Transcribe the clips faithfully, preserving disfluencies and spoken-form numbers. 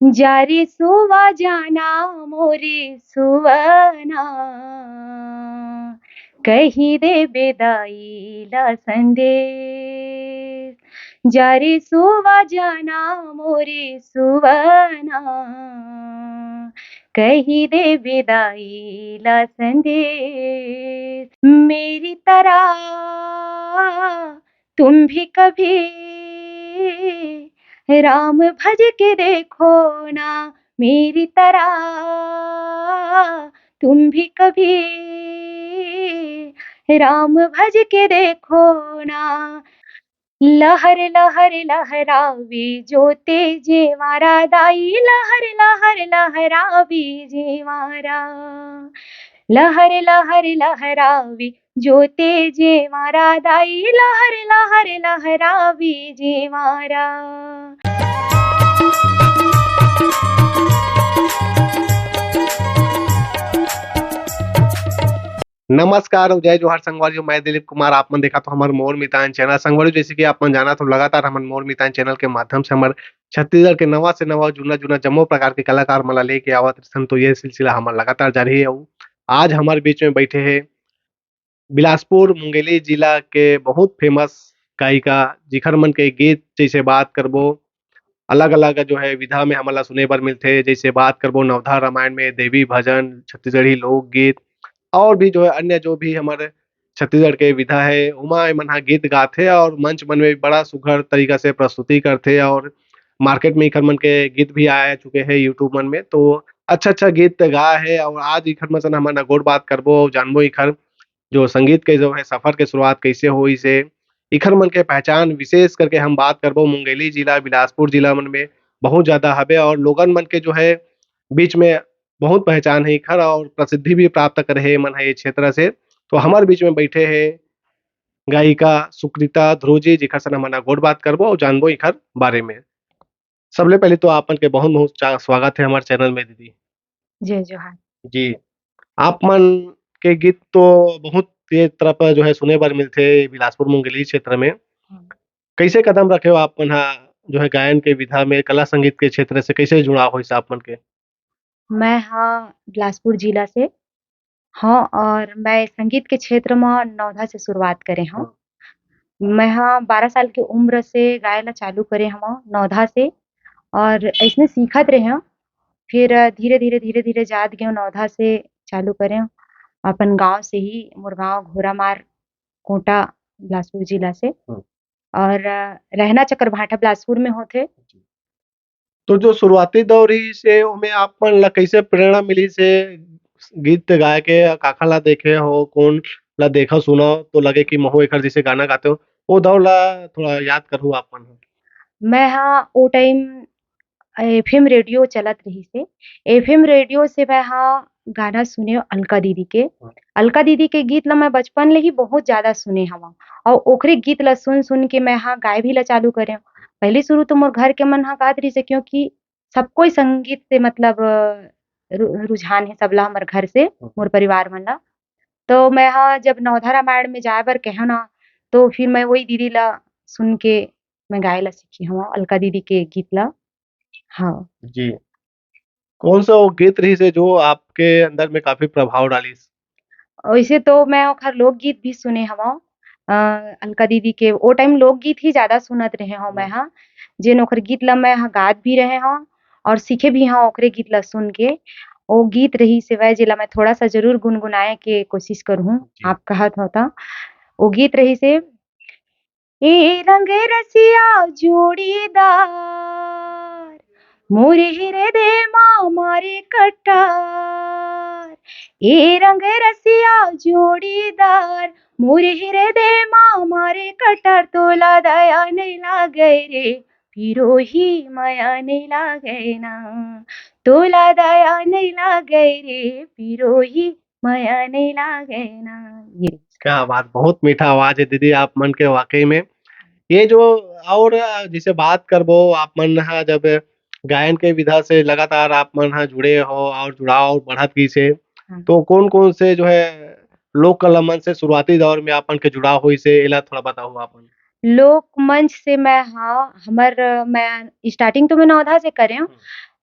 जा रे सुवा जाना मोरे सुवना, कहि देबे दाई ला संदेश। जा रे सुवा जाना मोरे सुवना, कहि देबे दाई ला संदेश। मेरी तरह तुम भी कभी राम भज के देखो ना, मेरी तरह तुम भी कभी राम भज के देखो ना। लहर लहर लहरावे जो तेजे मारा दाई, लहर लहर लहरावे जे मारा, लहर लहर लहरावे जो तेजे मारा दाई, लहर लहर लहरावे जे मारा। नमस्कार अउ जय जोहार संगवारी हो, मैं दिलीप कुमार, आप मन देखत हो हमर मोर मितान चैनल। संगवारी हो, जैसे कि आप मन जानत हो, लगातार हमन मोर मितान चैनल के माध्यम से हमर छत्तीसगढ़ के नवा से नवा, जुन्ना जुन्ना जम्मो प्रकार के कलाकार मन ला लेके आवत रहिथन, तो ये सिलसिला हमर लगातार जारी हे। अउ आज हमर बीच में बैठे हे बिलासपुर मुंगेली जिला के बहुत फेमस गायिका, जिखर मन के गीत जैसे बात करबो, अलग-अलग जो है विधा में हमन ला सुने बर मिलथे। जैसे बात करबो नवधा रामायण में देवी भजन, छत्तीसगढ़ी लोकगीत और भी जो है अन्य जो भी हमर छत्तीसगढ़ के विधा है, ओमा एमन ह गीत गाथे और मंच मन में बड़ा सुघर तरीका से प्रस्तुति करथे और मार्केट में इखर मन के गीत भी आ चुके हैं YouTube मन में। तो अच्छा-अच्छा गीत गाए है और आज इखर मन सन हमन ह गोठ बात करबो, जानबो इखर जो संगीत के जो है सफर के शुरुआत कैसे होइस हे, इखर मन के पहचान विशेष करके हम बात करबो मुंगेली जिला, बिलासपुर जिला मन में बहुत ज्यादा हवे और लोगन मन के जो है बीच में बहुत पहचान है इखर और प्रसिद्धि भी प्राप्त करे हे मन है ये क्षेत्र से। तो हमर बीच में बैठे हे गायिका सुकृता ध्रुव जी, जिखर से हमन ह गोठ बात करबो और जानबो इखर बारे में। सबले पहले तो आप मन के बहुत बहुत चा-, स्वागत है हमारे चैनल में दीदी। जय जोहार। जी, आप मन के गीत तो बहुत ये तरफ जो है सुने बर मिलथे बिलासपुर मुंगेली क्षेत्र में। हम्म। कैसे कदम रखे हो आप मन हा जो है गायन के विधा में, कला संगीत के क्षेत्र से कैसे जुड़ाव होइस आप मन के? मैं हा बिलासपुर जिला से हव और मैं संगीत के क्षेत्र म नवधा से शुरुआत करे हव। हम्म। मैं हा बारह साल के उम्र से गाए ला चालू करे हव नवधा से और अइसने सीखत रहे हव। फिर धीरे-धीरे, धीरे-धीरे जात गेव नवधा से चालू करे हव। अपन गाँव से ही, मोर गाँव घोरामार कोंटा, बिलासपुर जिला से। हम्म। और रहना चकरभाठा बिलासपुर में होथे। जी। तो जो शुरुआती दौर रिहिस हे, ओमे आप मन ला कइसे प्रेरणा मिलिस हे गीत गाए के? काखर ला देखे हो, कोन ला देखव सुनव तो लगे कि महू एखर जइसे गाना गातेंव, ओ दौर ला थोड़ा याद करहू आप मन ह। मैं हा ओ टाइम एफएम रेडियो चलत रिहिस हे, एफएम रेडियो से मैं हा गाना सुनेंव अलका दीदी के। हाँ। अलका दीदी के गीत ला मैं बचपन ले ही बहुत ज्यादा सुने हवंव अउ ओखरे गीत ला सुन सुन के मैं हा गाए भी ला चालू करेंव। पहली शुरू तो मोर घर के मन हा गात रिहिस हे, क्योंकि सब कोई संगीत से मतलब रु-, रुझान हे सबला हमर घर से, हम्म। मोर परिवार मन ला। तो मैं हा जब नवधा रामायण में जाए बर कहेंव ना, तो फिर मैं वही दीदी ला सुन के मैं गाए ला सीखे हवंव, अलका दीदी के गीत ला। हाँ। जी। कौन सा वो गीत रहिस हे जो आपके अंदर में काफी प्रभाव डालिस? वैसे तो मैं ओखर लोकगीत भी सुने हवंव। अ, अलका दीदी के ओ टाइम लोकगीत ही ज्यादा सुनत रहे हवंव मैं हम्म। हा, जेन ओखर गीत ला मैं हा गात भी रहे हवंव और सीखे भी हवंव ओखरे गीत ला सुन के। ओ गीत रहिस हे वह, जेला मैं थोड़ा सा जरूर गुनगुनाए के कोशिश करहूँ, जी। आप कहत हव त। ओ गीत रहिस हे, ए रंग रसिया जोड़ीदार, मोरे हृदय मा मारे कटार। ए रंग रसिया जोड़ीदार, मोरे हृदय मा मारे कटार। तोला दया नइ लागे रे, पिरोही मया नइ लागे ना। तोला दया नइ लागे रे, पिरोही मया नइ लागे ना। ये। क्या बात, बहुत मीठा आवाज है दीदी आप मन के वाकई में। ये जो और जैसे बात करबो, आप मन हा जब गायन के विधा से लगातार आप मन हा जुड़े हो और जुड़ाव बढ़त गिस हे, हाँ। तो कौन-कौन से जो है लोक कला मन से शुरुआती दौर में आप मन के जुड़ाव होइस हे, एला थोड़ा बताओ आप मन। लोक मंच से मैं हा, हमर, मैं starting तो मैं नवधा से करे हूँ, हम्म।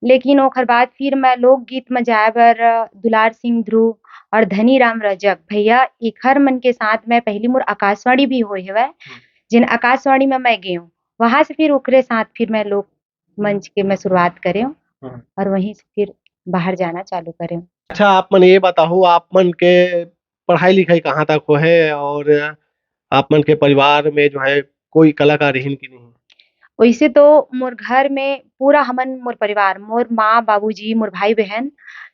लेकिन ओखर बाद फिर मैं लोकगीत में जाए बर, अ, दुलार सिंह ध्रुव और धनीराम रजक भैया, एखर मन के साथ मैं पहली मोर आकाशवाणी भी होए हवय, हम्म। जेन आकाशवाणी में मैं गेंव, वहाँ से फिर ओकरे साथ फिर मैं लोक मंच के मैं शुरुआत करेंव हम्म। और वहीं से फिर बाहर जाना चालू करेंव। अच्छा, आप मन ये बताओ, आप मन के पढ़ाई लिखाई कहाँ तक होहे और आप मन के परिवार में जो है कोई कलाकार रहिन कि नहीं? वैसे तो मोर घर में पूरा हमन, मोर परिवार, मोर माँ, बाबूजी, मोर भाई बहन,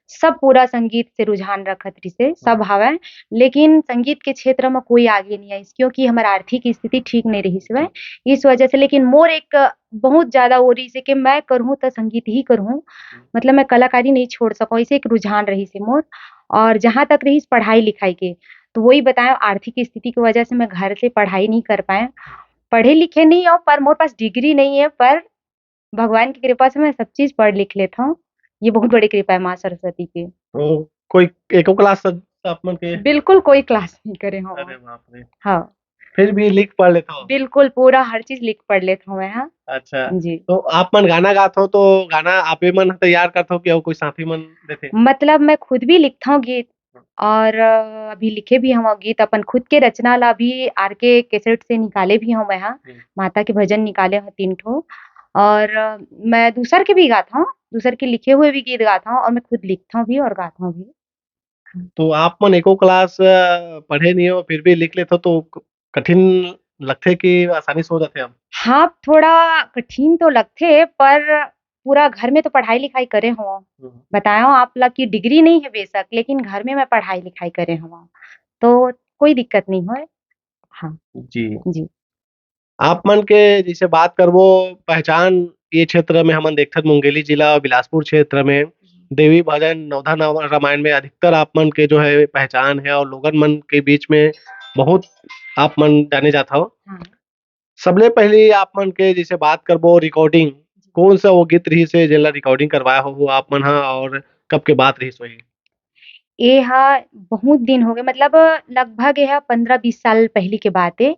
सब पूरा संगीत से रुझान रखत रिहिसे, सब हम्म। हवय, लेकिन संगीत के क्षेत्र में कोई आगे नहीं आइस, क्योंकि हमर आर्थिक स्थिति ठीक नहीं रहिस हवय, इस वजह से। लेकिन मोर एक बहुत ज्यादा वो रहिसे कि मैं करहूँ त संगीत ही करहूँ, हम्म। मतलब मैं कलाकारी नहीं छोड़ सकूँ, ऐसे एक रुझान रहिसे मोर। और जहाँ तक रहिस पढ़ाई लिखाई के, तो वही बताएं, आर्थिक स्थिति की वजह से मैं घर से पढ़ाई नहीं कर पाए। पढ़े लिखे नहीं हूँ, पर मोर पास डिग्री नहीं है, पर भगवान की कृपा से मैं सब चीज पढ़ लिख लेता हूँ। ये बहुत बड़ी कृपा है माँ सरस्वती की। तो कोई एको क्लास तक आप मन के? बिल्कुल कोई क्लास नहीं करे हूँ। अरे बाप रे। हाँ। फिर भी लिख पढ़ लेता हूँ? बिल्कुल, पूरा हर चीज लिख पढ़ लेता हूँ मैं, हाँ। अच्छा। जी। तो आप मन गाना गात हो तो गाना आपे मन तैयार करत हो कि अउ कोई साथी मन देथे? मतलब मैं खुद भी लिखता हूँ गीत, और, अ, अभी लिखे भी हवं गीत, अपन खुद के रचना ला अभी आर के कैसेट से निकाले भी हवं मैं हा। हम्म। माता के भजन निकाले हवं तीन ठो, और, अ, मैं दूसर के भी गाता हूँ, दूसर के लिखे हुए भी गीत गाता हूँ, और मैं खुद लिखता हूँ भी और गाता हूँ भी। तो आप मन एको क्लास, अ, पढ़े नहीं हो, फिर भी लिख लेते हो, तो क-, कठिन लगथे कि आसानी से हो जाथे अब? हाँ, थोड़ा कठिन तो लगथे, पर पूरा घर में तो पढ़ाई लिखाई करे हवं। हम्म। बताएंव आप ला कि डिग्री नहीं है बेशक, लेकिन घर में मैं पढ़ाई लिखाई करे हवं, तो कोई दिक्कत नहीं होय। हाँ। जी। जी। आप मन के जैसे बात करबो, पहचान ये क्षेत्र में हमन देखथन, मुंगेली जिला और बिलासपुर क्षेत्र में देवी भजन, नवधा नव-, रामायण में अधिकतर आप मन के जो है पहचान है और लोगन मन के बीच में बहुत आप मन जाने जात हव। हाँ। सबले पहली आप मन के जैसे बात करबो रिकॉर्डिंग, कौन सा वो गीत रहिस हे जेला रिकॉर्डिंग करवाए हो आप मन हा और कब के बात रहिस होही? ए हा बहुत दिन हो गए, मतलब लगभग ए हा पंद्रह बीस साल पहली के बात ए।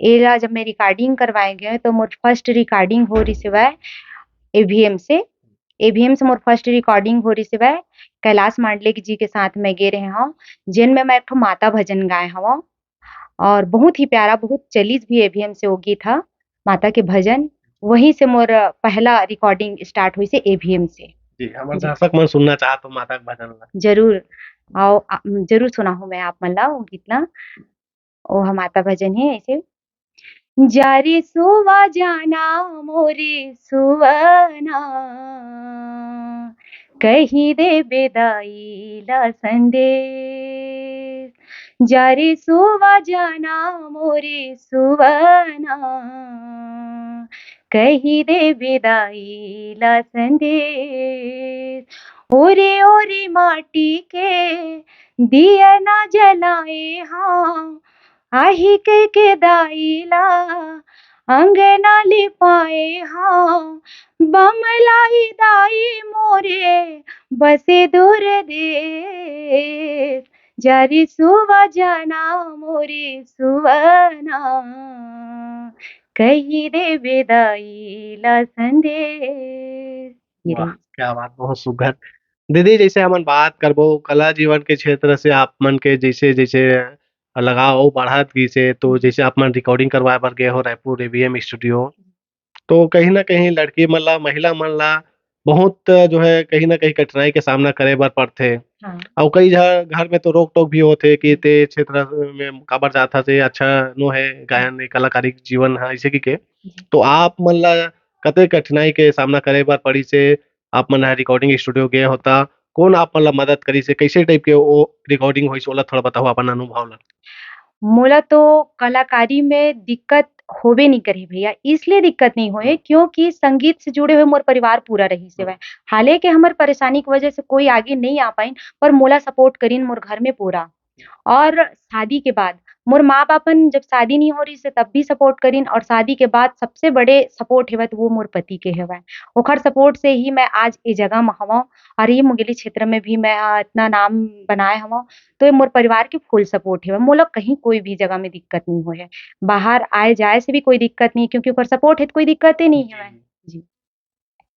एला जब मैं रिकॉर्डिंग करवाए गए तो मोर फर्स्ट रिकॉर्डिंग हो रही सेवा एवीएम से। एवीएम से मोर फर्स्ट रिकॉर्डिंग हो रही सेवा कैलाश मांडलिक जी के साथ मैं गे रहे हूँ, जिनमें मैं एक ठो माता भजन गाए हूँ और बहुत ही प्यारा, बहुत चलित भी एवीएम से वो गीत हा, माता के भजन। वहीं से मोर पहला रिकॉर्डिंग स्टार्ट हुई से एवीएम से। जी, हमर जी। दर्शक मन सुनना चाहत हो माता के भजन ला। जरूर, आओ, आ, जरूर सुनाहूँ मैं आप मन ला वो गीत ला। ओ हा माता भजन हे ऐसे। जा रे सुवा जाना मोरे सुवना, कही देबे दाई ला संदेश। जा रे सुवा जाना मोरे सुवना, कही देबे दाई ला संदेश। ओरे ओरे माटी के दिया ना जलाए हाँ, आही कहिके दाई ला अंगना लिपाए हाँ, बमलाई दाई मोरे बसे दूर देश। जा रे सुवा जाना मोरे सुवना, कही देबे दाई ला संदेश। ये वाह, रही। क्या बात, बहुत सुघर। दीदी, जैसे हमन बात करबो कला जीवन के क्षेत्र से आप मन के जैसे, जैसे लगाव अउ बढ़त गिस हे, तो जैसे आप मन रिकॉर्डिंग करवाए बर गए हो रायपुर एवीएम स्टूडियो, तो कहीं ना कहीं लड़की मन ला, महिला मन ला बहुत जो है कहीं ना कहीं कठिनाई के सामना करे बर पड़थे। हाँ। अउ कई झ-, घर में तो रोक टोक भी होथे कि ते क्षेत्र में काबर जात हस, ये अच्छा नो है गायन, ये कलाकारी जीवन है, ऐसे की के। जी। तो आप मन ला कते कठिनाई के सामना करे बर पड़िस हे? आप मन ह रिकॉर्डिंग स्टूडियो गए होता, कौन आप मन ला मदद करिस हे? कैसे टाइप के वो रिकॉर्डिंग होइस, ओला थोड़ा बताओ अपन अनुभव ला। मोला तो कलाकारी में दिक्कत होबे नहीं करे भैया, इसलिए दिक्कत नहीं होए हम्म। क्योंकि संगीत से जुड़े हुए मोर परिवार पूरा रहिस हम्म। हेवय। हालांकि हमर परेशानी की वजह से कोई आगे नहीं आ पाइन, पर मोला सपोर्ट करिन मोर घर में पूरा। और शादी के बाद मोर माँ बाप मन जब शादी नहीं हो रहिस हे तब भी सपोर्ट करिन, और शादी के बाद सबसे बड़े सपोर्ट हेवय तो वो मोर पति के हेवय। ओखर सपोर्ट से ही मैं आज ए जगह म हवं और ये मुंगेली क्षेत्र में भी मैं, अ, इतना नाम बनाए हवं। तो ये मोर परिवार के फुल सपोर्ट हेवय, मोला कहीं कोई भी जगह में दिक्कत नहीं होए हे। बाहर आए जाए से भी कोई दिक्कत नहीं, क्योंकि ओकर सपोर्ट हे तो कोई दिक्कते नहीं जी। हेवय। जी।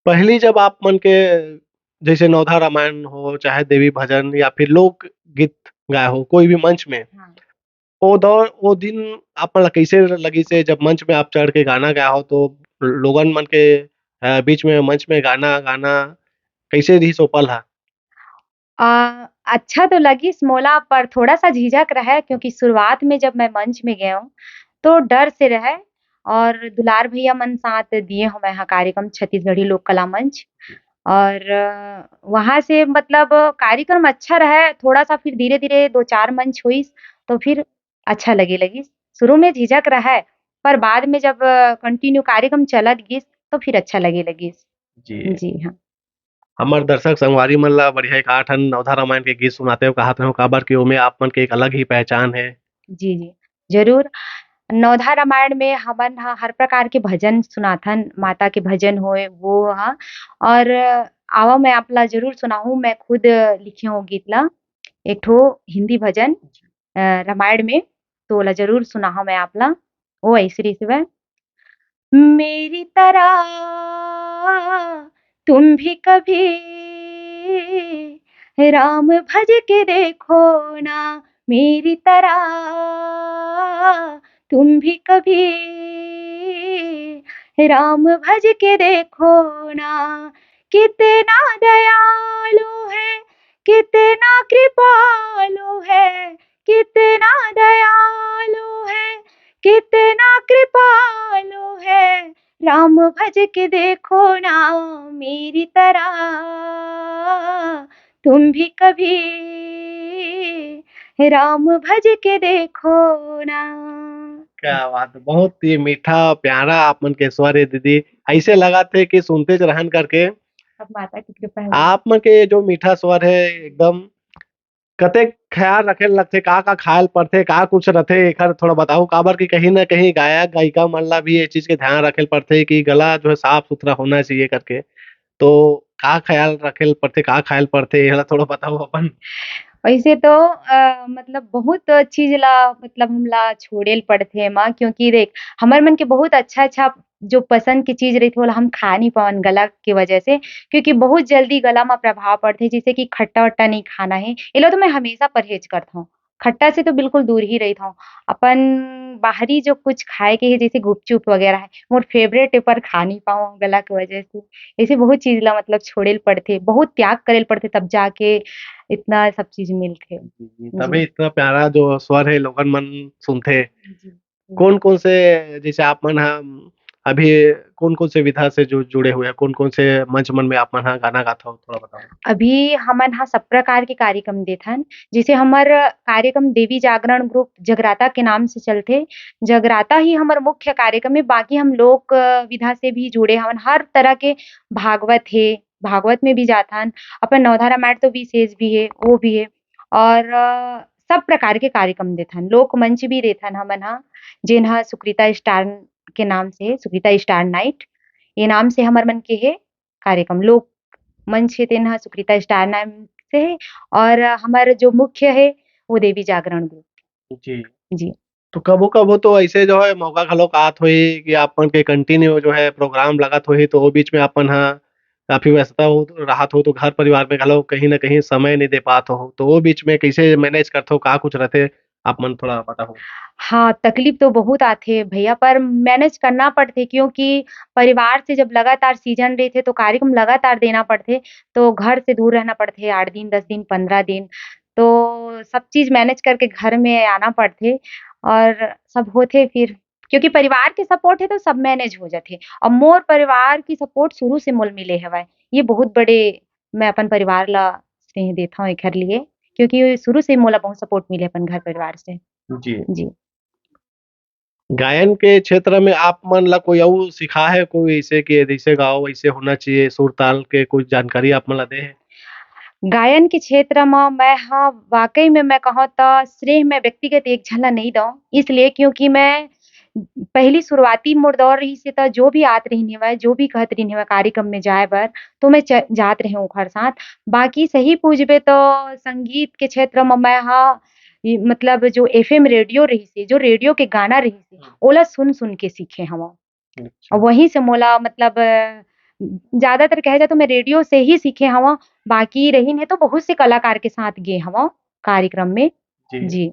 पहली जब आप मन के जैसे नवधा रामायण हो, चाहे देवी भजन या फिर लोकगीत गाए हो कोई भी मंच में, हाँ। वो दौर, वो दिन आप मन ला कैसे लगिस हे जब मंच में आप चढ़ के गाना गाए हो, तो लोगन मन के, अ, बीच में मंच में गाना गाना कैसे रहिस वो पल हा? अ, अच्छा तो लगिस मोला, पर थोड़ा सा झिझक रहे, क्योंकि शुरुआत में जब मैं मंच में गए हूँ, तो डर से रहे। और दुलार भैया मन साथ दिए हो मैं हा कार्यक्रम छत्तीसगढ़ी लोक कला मंच। और, अ, वहाँ से मतलब कार्यक्रम अच्छा रहे, थोड़ा सा फिर धीरे-धीरे दो चार मंच होइस, तो फिर अच्छा लगे लगिस। शुरू में झिझक रहे, पर बाद में जब, अ, continue कार्यक्रम चलत गिस, तो फिर अच्छा लगे लगिस। जी। जी हाँ। हमर दर्शक संगवारी मन ला बढ़िया एक आठ ठन नवधा रामायण के गीत सुनाते हो, कहत रहो, काबर कि ओमे आप मन के एक अलग ही पहचान है। जी, जी, जरूर। नवधा रामायण में हमन ह हर प्रकार के भजन सुनाथन, माता के भजन होए वो ह। और आवा, मैं आप ला जरूर सुनाहूँ, मैं खुद लिखे हूँ गीत ला, एक ठो हिंदी भजन, अ, रामायण में, तो ओला जरूर सुनाहूँ मैं आप ला। ओ ऐसे रहिस हवय, मेरी तरह तुम भी कभी राम भज के देखो ना, मेरी तरह तुम भी कभी राम भज के देखो ना, कितना दयालु है, कितना कृपालु है, कितना दयालु है, कितना कृपालु है, राम भज के देखो ना, मेरी तरह तुम भी कभी राम भज के देखो ना। क्या बात है, बहुत ही मीठा, प्यारा आप मन के स्वर है दीदी। ऐसे लगत हे कि सुनतेच रहन करके। अब माता की कृपा है। आप मन के जो मीठा स्वर है, एकदम कतेक ख्याल रखे ल लगथे, का-का खाए ल पड़थे, का कुछ रथे, एखर थोड़ा बताओ, काबर कि कहीं न कहीं गायक-गायिका मन ला भी ये चीज के ध्यान रखे ल पड़थे कि गला जो है साफ-सुथरा होना चाहिए करके। तो का ख्याल रखे ल पड़थे, का खाए ल पड़थे, एला थोड़ा बताओ अपन। वैसे तो, अ, मतलब बहुत चीज ला, मतलब हमला छोड़े ल पड़थे एमा, क्योंकि देख, हमर मन के बहुत अच्छा-अच्छा जो पसंद के चीज रहिथे, ओला हम खा नहीं पावन गला के वजह से, क्योंकि बहुत जल्दी गला म प्रभाव पड़थे, जैसे कि खट्टा-वट्टा नहीं खाना है। एला तो मैं हमेशा परहेज करथौं, खट्टा से तो बिल्कुल दूर ही रहिथौं। अपन बाहरी जो कुछ खाए के है, जैसे गुपचुप वगैरह है, मोर favourite है, पर खा नहीं पावं गला के वजह से। ऐसे बहुत चीज ला मतलब छोड़े ल पड़थे, बहुत त्याग करे ल पड़थे, तब जाके इतना सब चीज मिलथे। जी, जी, जी। तभी इतना प्यारा जो स्वर है, लोगन मन सुनथे। जी। कौन-कौन से, जैसे आप मन ह अभी कौन-कौन से विधा से जु-, जुड़े हुए हैं, कौन-कौन से मंच मन में आप मन ह गाना गात हो, थोड़ा बताओ? अभी हमन ह सब प्रकार के कार्यक्रम देथन, जैसे हमर कार्यक्रम देवी जागरण group जगराता के नाम से चलथे। जगराता ही हमर मुख्य कार्यक्रम है, बाकी हम लोक, अ, विधा से भी जुड़े हवन। हर तरह के भागवत हे, भागवत में भी जाथन, अपन नवधा रामायण तो विशेष भी हे, वो भी हे। और, अ, सब प्रकार के कार्यक्रम देथन, लोक मंच भी देथन हमन ह, जेन ह सुकृता स्टार के नाम से, सुकृता स्टार नाइट, ये नाम से हमर मन के हे कार्यक्रम। लोक मंच हे, तेन ह सुकृता स्टार नाम से हे, और हमर जो मुख्य हे, वो देवी जागरण group। जी। जी। तो कभू-कभू तो ऐसे जो है मौका घलोक आत होही कि आप मन के continue जो है program लगत होही, तो वो बीच में आप मन ह काफी व्यस्तता हो, राहत हो, तो घर परिवार में घलो कहीं न कहीं समय नहीं दे पात हो, तो वो बीच में कैसे manage करथो, का कुछ रथे, आप मन थोड़ा बताओ? हाँ, तकलीफ तो बहुत आथे भैया, पर manage करना पड़थे, क्योंकि परिवार से जब लगातार season रहिथे, तो कार्यक्रम लगातार देना पड़थे, तो घर से दूर रहना पड़थे, आठ दिन, दस दिन, पन्द्रह दिन, तो सब चीज manage करके घर में आना पड़थे और सब होथे फिर, क्योंकि परिवार के support हे, तो सब manage हो जाथे। और मोर परिवार की support शुरू से मोल मिले हवय, ये बहुत बड़े मैं अपन परिवार ला स्नेह देथौं एखर लिए, क्योंकि शुरू से मोला बहुत support मिले अपन घर परिवार से। जी। जी। गायन के क्षेत्र में आप मन ला कोई अउ सिखाए हे, कोई ऐसे कि जैसे गाओ, वैसे होना चाहिए, सुर ताल के कुछ जानकारी आप मन ला दे हे? गायन के क्षेत्र म मैं ह वाकई में मैं कहूँ त श्रेय मैं व्यक्तिगत एक झन ला नहीं दऊँ, इसलिए क्योंकि मैं पहली शुरुआती मोर दौर रहिस हे त जो भी आत रहिन हेवय, जो भी कहत रहिन हेवय कार्यक्रम में जाए बर, तो मैं च-, जात रहें ओखर साथ। बाकी सही पूछबे तो संगीत के क्षेत्र म मैं ह, ई, मतलब जो F M radio रहिस हे, जो radio के गाना रहिस हे, हम्म। ओला सुन-सुन के सीखे हवं। अच्छा। और वहीं से मोला मतलब, अ, ज्यादातर कहे जाए तो मैं रेडियो से ही सीखे हवं, बाकी रहिन हे तो बहुत से कलाकार के साथ गे हवं कार्यक्रम में। जी। जी।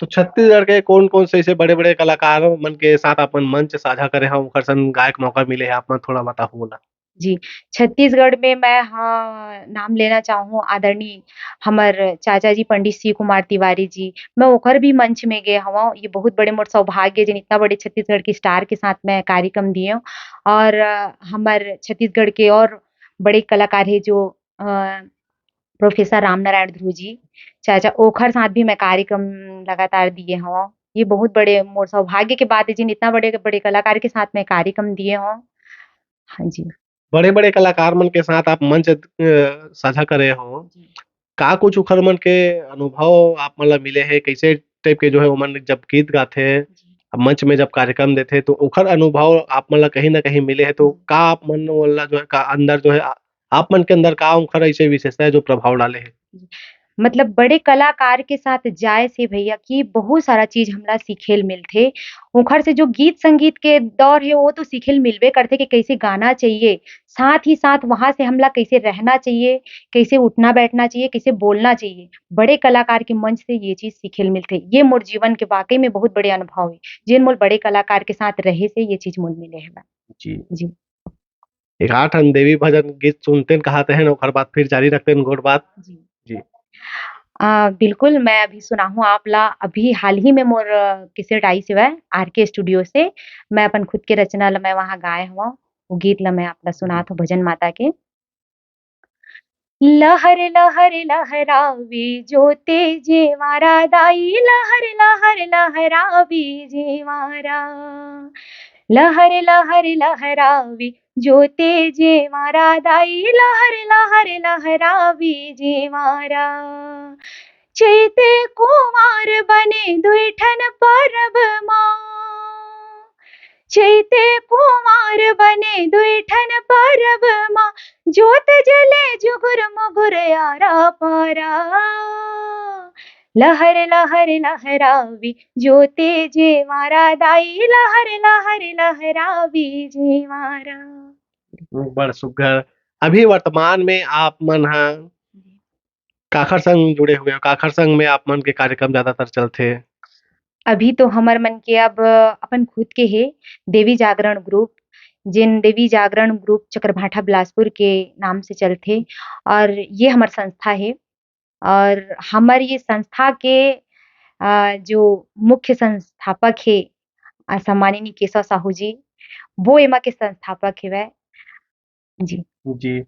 तो छत्तीसगढ़ के कौन-कौन से ऐसे बड़े-बड़े कलाकार मन के साथ अपन मंच साझा करे हव, ओकर संग गाए के मौका मिले हे, आप मन थोड़ा बताहू ओला? जी, छत्तीसगढ़ में मैं ह नाम लेना चाहूँ आदरणीय हमर चाचा जी पंडित शिव कुमार तिवारी जी, मैं ओकर भी मंच में गे हवं। ये बहुत बड़े मोर सौभाग्य जिन इतना बड़े छत्तीसगढ़ के स्टार के साथ मैं कार्यक्रम दिए हूँ और अ, हमर छत्तीसगढ़ के और बड़े कलाकार हे जो अ, प्रोफेसर रामनारायण ध्रुव जी, चाचा ओखर साथ भी मैं कार्यक्रम लगातार दिए हवं। ये बहुत बड़े मोर सौभाग्य के बात हे जिन इतना बड़े-बड़े कलाकार के साथ मैं कार्यक्रम दिए हवं। हाँ जी। बड़े-बड़े कलाकार मन के साथ आप मंच अ, साझा करे हो। जी। का कुछ उखर मन के अनुभव आप मन ला मिले हे? कैसे टाइप के जो है ओमन जब गीत गाथे, जी। अब मंच में जब कार्यक्रम देथे तो ओखर अनुभव आप मन ला कहीं न कहीं मिले हे तो जी। का आप मन ओला जो है का अंदर जो है आ आप मन के अंदर का उखर ऐसे विशेषता हे जो प्रभाव डाले हे? जी। मतलब बड़े कलाकार के साथ जाए से भैया कि बहुत सारा चीज हमला सीखे ल मिलथे। ओखर से जो गीत संगीत के दौर हे वो तो सीखे ल मिलबे करथे कि कैसे गाना चाहिए, साथ ही साथ वहाँ से हमला कैसे रहना चाहिए, कैसे उठना बैठना चाहिए, कैसे बोलना चाहिए। बड़े कलाकार के मंच से ये चीज सीखे ल मिलथे। ये मोर जीवन के वाकई में बहुत बड़े अनुभव हे, जेन मोल बड़े कलाकार के साथ रहे से ये चीज मोल मिले हवय। जी। जी। एक आठ ठन देवी भजन गीत सुनतेन कहात हन, ओकर बाद फिर जारी रखतेन गोठ बात। जी। जी। अ, बिल्कुल, मैं अभी सुनाहूँ आप ला, अभी हाल ही में मोर, अ, कैसेट आइस हवय, आर के स्टूडियो से। मैं अपन खुद के रचना ला मैं वहाँ गाए हवं, वो गीत ला मैं आप ला सुनात हूँ, भजन माता के। लहर लहर लहरावे जोते जेवारा दाई, लहर लहर लहरावे जेवारा। लहर लहर लहरावे जोते जेवारा दाई, लहर लहर लहरावे जेवारा। चैते कुमार बने दुई ठन परब मा, चैते कुमार बने दुई ठन परब मा, जोत जले जुगुर मुगुर आरा पारा। लहर लहर लहरावी जोते जेवारा दाई, लहर लहर लहरावी जेवारा। बड़ सुग्घर। अभी वर्तमान में आप मन ह काखर संग जुड़े हुए हो? काखर संग में आप मन के कार्यक्रम ज्यादातर चलथे? अभी तो हमर मन के अब अपन खुद के हे देवी जागरण ग्रुप, जेन देवी जागरण ग्रुप चक्रभाठा बिलासपुर के नाम से चलथे और ये हमर संस्था हे। और हमर ये संस्था के, अ, जो मुख्य संस्थापक हे, अ, सम्माननीय केशव साहू जी, वो एमा के संस्थापक हेवय। जी। जी।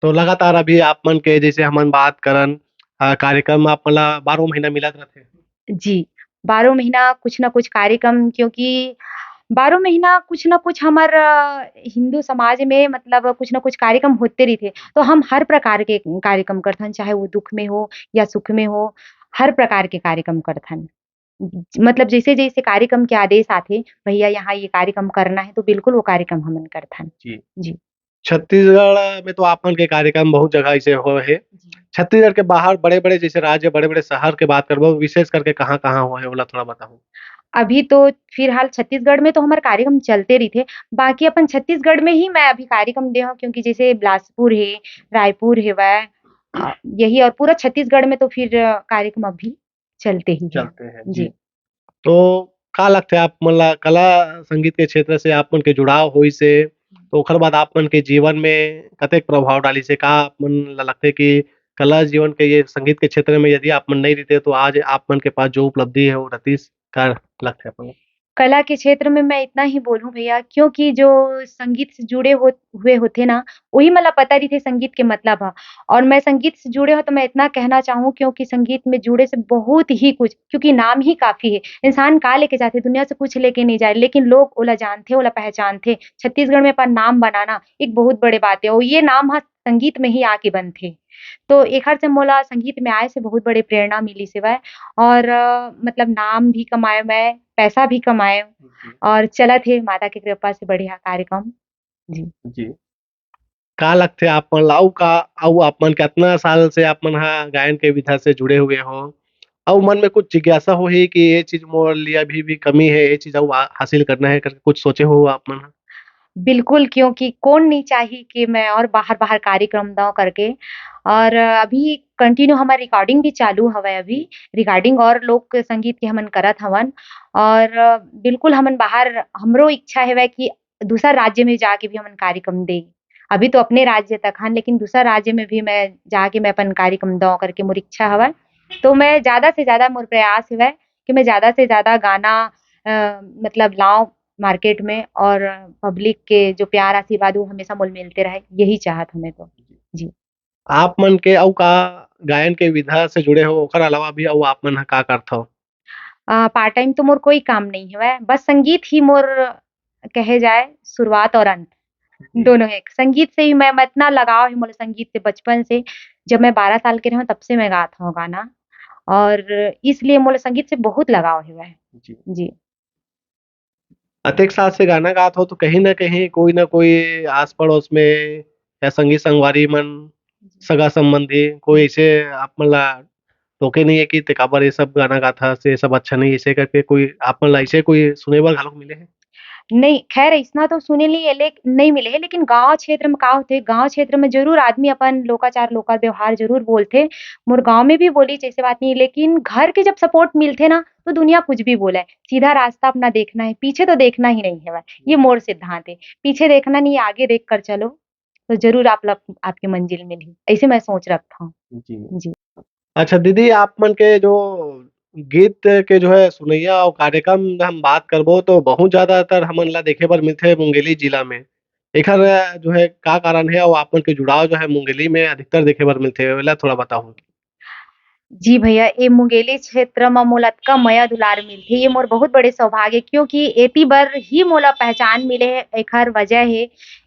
तो लगातार अभी आप मन के जैसे हमन बात करन, अ, कार्यक्रम आप मन ला बारहों महीना मिलत रथे? जी, बारहों महीना कुछ ना कुछ कार्यक्रम, क्योंकि बारहों महीना कुछ ना कुछ हमर, अ, हिंदू समाज में मतलब कुछ ना कुछ कार्यक्रम होते रहिथे। तो हम हर प्रकार के कार्यक्रम करथन, चाहे वो दुख में हो या सुख में हो, हर प्रकार के कार्यक्रम करथन। मतलब जैसे-जैसे कार्यक्रम के आदेश आथे, भैया यहाँ ये कार्यक्रम करना है, तो बिल्कुल वो कार्यक्रम हमन करथन। जी। जी। छत्तीसगढ़ में तो आप मन के कार्यक्रम बहुत जगह ऐसे होए हे। जी। छत्तीसगढ़ के बाहर बड़े-बड़े जैसे राज्य, बड़े-बड़े शहर के बात करबो, विशेष करके कहाँ-कहाँ होए हे, ओला थोड़ा बताहू। अभी तो फिलहाल छत्तीसगढ़ में तो हमर कार्यक्रम चलते रहिथे, बाकी अपन छत्तीसगढ़ में ही मैं अभी कार्यक्रम दे हूँ, क्योंकि जैसे बिलासपुर हे, रायपुर हेवय, अ, यही और पूरा छत्तीसगढ़ में तो फिर कार्यक्रम अभी चलते ही हे। चलते हैं, जी। जी। तो का लगथे आप मन ला कला संगीत के क्षेत्र से आप मन के जुड़ाव होइस हे, तो ओखर बाद आप मन के जीवन में कतेक प्रभाव डालिस हे? का आप मन ला लगथे कि कला जीवन के ये संगीत के क्षेत्र में यदि आप मन नहीं रहते तो आज आप मन के पास जो उपलब्धि है वो रहतीस? का लगथे आप मन ला? कला के क्षेत्र में मैं इतना ही बोलूँ भैया, क्योंकि जो संगीत से जुड़े हो-, हुए होथे ना, वही मन ला पता रहिथे संगीत के मतलब ह। और मैं संगीत से जुड़े हो तो मैं इतना कहना चाहूँ, क्योंकि संगीत में जुड़े से बहुत ही कुछ, क्योंकि नाम ही काफ़ी हे। इंसान का लेके जाथे, दुनिया से कुछ लेके नहीं जाए, लेकिन लोग ओला जानथे, ओला पहचानथे। छत्तीसगढ़ में अपन नाम बनाना एक बहुत बड़े बात हे, और ये नाम ह संगीत में ही आके बनथे। तो एखर से मोला संगीत में आए से बहुत बड़े प्रेरणा मिलिस हेवय और अ, मतलब नाम भी कमाए मैं, पैसा भी कमाए जी। और चलत हे माता के कृपा से बढ़िया कार्यक्रम। जी। जी। का लगथे आप मन ला अउ का, अउ आप मन के अतना साल से आप मन ह गायन के विधा से जुड़े हुए हो, अउ मन में कुछ जिज्ञासा होही कि ये चीज मोर लिए अभी भी कमी है, ये चीज अउ आ-, हासिल करना है करके कुछ सोचे हो आप मन ह? बिल्कुल, क्योंकि कोन नहीं चाही कि मैं और बाहर-बाहर कार्यक्रम दौं करके। और अभी continue हमर recording भी चालू हवय अभी, recording और लोक संगीत के हमन करत हवन। और बिल्कुल हमन बाहर, हमरो इच्छा हवय कि दूसर राज्य में जाके भी हमन कार्यक्रम दें। अभी तो अपने राज्य तक हन, लेकिन दूसर राज्य में भी मैं जाके मैं अपन कार्यक्रम दौं करके मोर इच्छा हवय। तो मैं ज़्यादा से ज़्यादा मोर प्रयास हवय कि मैं ज़्यादा से ज़्यादा गाना, अ, मतलब लाऊं market में और public के जो प्यार आशीर्वाद वो हमेशा मोल मिलते रहे, यही चाहत हमें तो। जी। आप मन के अउ का गायन के विधा से जुड़े हो, ओकर अलावा भी अउ आप मन ह का करथव? अ, part time तो मोर कोई काम नहीं हवय, बस संगीत ही मोर कहे जाए शुरुआत और अंत जी। दोनों है। संगीत से ही मैं, मैं इतना लगाव है मोला संगीत से बचपन से, जब मैं बारह साल के रहूँ तब से मैं गात हूँ गाना और इसलिए मोला संगीत से बहुत लगाव हवय। जी। जी। अतेक साल से गाना गात हो तो कहीं ना कहीं कोई ना कोई आस पड़ोस में या संगी संगवारी मन, जी। सगा संबंधी कोई ऐसे आप मन ला टोके नहीं है कि ते काबर ये सब गाना गात हस, ये सब अच्छा नहीं, ऐसे करके कोई आप मन ला ऐसे कोई सुने बर घलोक मिले है? नहीं, खैर अइसना तो सुने नहीं है, लेक-, नहीं मिले है, लेकिन गाँव क्षेत्र में का होथे, गाँव क्षेत्र में जरूर आदमी अपन लोकाचार, लोका व्यवहार जरूर बोलथे। मोर गाँव में भी बोली, जैसे बात नहीं, लेकिन घर के जब support मिलथे ना, तो दुनिया कुछ भी बोले। सीधा रास्ता अपना देखना है, पीछे तो देखना ही नहीं है। ये मोर सिद्धांत है, पीछे देखना नहीं, आगे देख कर चलो, तो जरूर आप लोग, आपकी मंजिल मिलही। ऐसे मैं सोच रखता हूँ। जी। जी। अच्छा दीदी, आप मन के जो गीत के जो है सुनैया और कार्यक्रम हम बात करबो तो बहुत ज्यादातर हमन ला देखे बर मिलथे मुंगेली जिला में। एखर जो है का कारण है और आप मन के जुड़ाव जो है मुंगेली में अधिकतर देखे बर मिलथे, एला थोड़ा बताओ। जी भैया, ए मुंगेली क्षेत्र म मोला अतका मया दुलार मिलथे, ये मोर बहुत बड़े सौभाग्य हे, क्योंकि एती बर ही मोला पहचान मिले हे। एखर वजह हे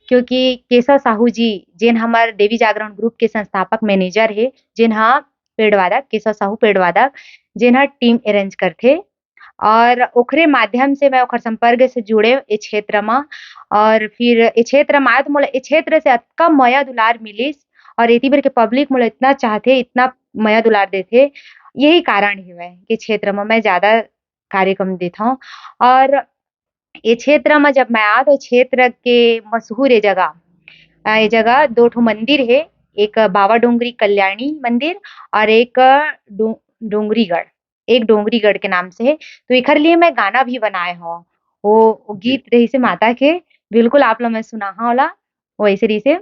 क्योंकि केशव साहू जी, जेन हमर देवी जागरण group के संस्थापक manager हे, जेन ह पेड़वादक, केशव साहू पेड़वादक, जेन ह team arrange करथे और ओखरे माध्यम से मैं ओखर संपर्क से जुड़े ए क्षेत्र म। और फिर ए क्षेत्र म आए तो मोला ए क्षेत्र से अतका मया दुलार मिलिस और एती बर के public मोला इतना चाहथे, इतना मया दुलार देथे, यही कारण हवय कि क्षेत्र म मैं ज्यादा कार्यक्रम देथव। और ये क्षेत्र म जब मैं आत, ये क्षेत्र के मशहूर ये जगह, अ, ये जगह दो ठो मंदिर हे, एक बाबा डोंगरी कल्याणी मंदिर और एक डो-, डोंगरीगढ़, एक डोंगरीगढ़ के नाम से हे। तो एखर लिए मैं गाना भी बनाए हव। वो, वो जी। गीत रहिसे माता के, बिल्कुल आप ला मैं सुनाहव ओला, वो ऐसे रहिसे।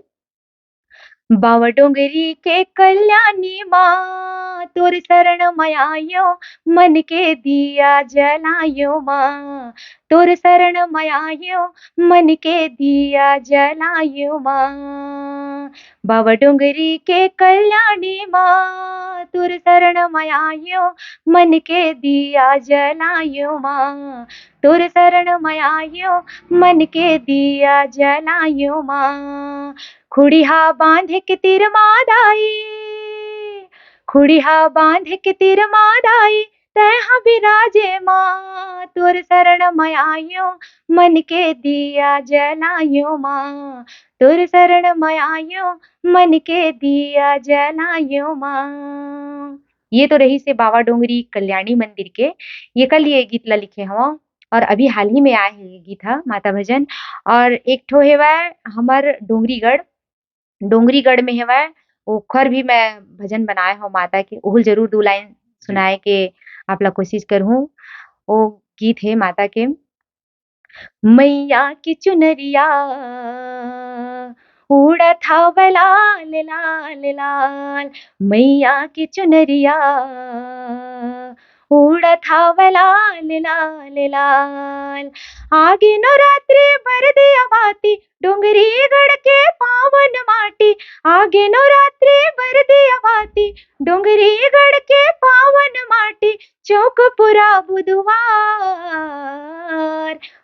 बाबा डोंगरी के कल्याणी माँ, तोर शरण म आयो, मन के दिया जलायो माँ, तोर शरण म आयो, मन के दिया जलायो माँ। बाबा डोंगरी के कल्याणी माँ, तोर शरण म आयो, मन के दिया जलायो माँ, तोर शरण म आयो, मन के दिया जलायो माँ। खुड़िहा बांध के तीर मा दाई, खुड़िहा बांध के तीर मा दाई, तैं ह बिराजे माँ, तोर शरण म आयो, मन के दिया जलायो माँ, तोर शरण म आयो, मन के दिया जलायो माँ। ये तो रहिसे बाबा डोंगरी कल्याणी मंदिर के, ये कल ये गीत ला लिखे हव और अभी हाल ही में आए हे ये गीत ह माता भजन। और एक ठो हेवय हमर डोंगरीगढ़, डोंगरीगढ़ में हेवय, ओखर भी मैं भजन बनाए हव माता के, ओहू ल जरूर दू line जी। सुनाए के आप ला कोशिश करहूँ। ओ गीत हे माता के, मैया के चुनरिया उड़त हवय लाल लाल लाल, मैया के चुनरिया उड़त हवय लाल लाल लाल। आगे नवरात्रि बर दिया बाती, डोंगरीगढ़ के पावन माटी, आगे नवरात्रि बर दिया बाती, डोंगरीगढ़ के पावन माटी, चौक पुरा बुधवार,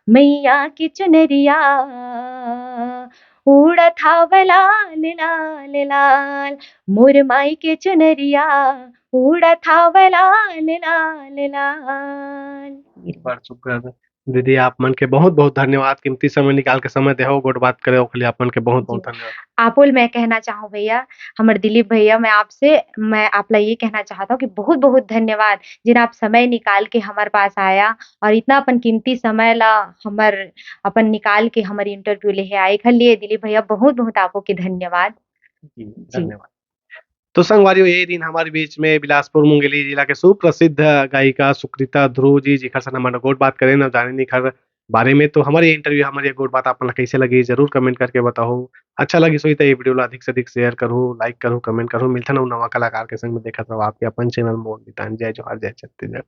मैया के चुनरिया उड़त हवय लाल लाल लाल, मोर माई के चुनरिया उड़त हवय लाल लाल लाल। बड़ सुघर। दीदी, आप मन के बहुत-बहुत धन्यवाद, कीमती समय निकाल के समय देहो, गोठ बात करे, ओखर लिए आप मन के बहुत-बहुत जी। धन्यवाद। आपो ल मैं कहना चाहूँ भैया, हमर दिलीप भैया, मैं आपसे, मैं आप ला ये कहना चाहत हौं कि बहुत-बहुत धन्यवाद, जेन आप समय निकाल के हमर पास आया और इतना अपन कीमती समय ला हमर, अपन निकाल के हमर interview लेहे आए। एखर लिए दिलीप भैया, बहुत-बहुत आपो के धन्यवाद। जी, जी। धन्यवाद। तो संगवारियों, ये दिन हमारे बीच में बिलासपुर मुंगेली जिला के सुप्रसिद्ध गायिका सुकृता ध्रुव जी, जिखर से हमन गोठ बात करेन अउ जानेन इखर बारे में। तो हमर ये interview, हमर ये गोठ बात आप मन ला कइसे लगी, जरूर comment करके बताओ। अच्छा लगिस होही त ये video ला अधिक से अधिक share करहू, like करहू, comment करहू। मिलथन अउ नवा कलाकार के संग में, देखत रहो आपके अपन channel मोर मितान। जय जोहार, जय छत्तीसगढ़।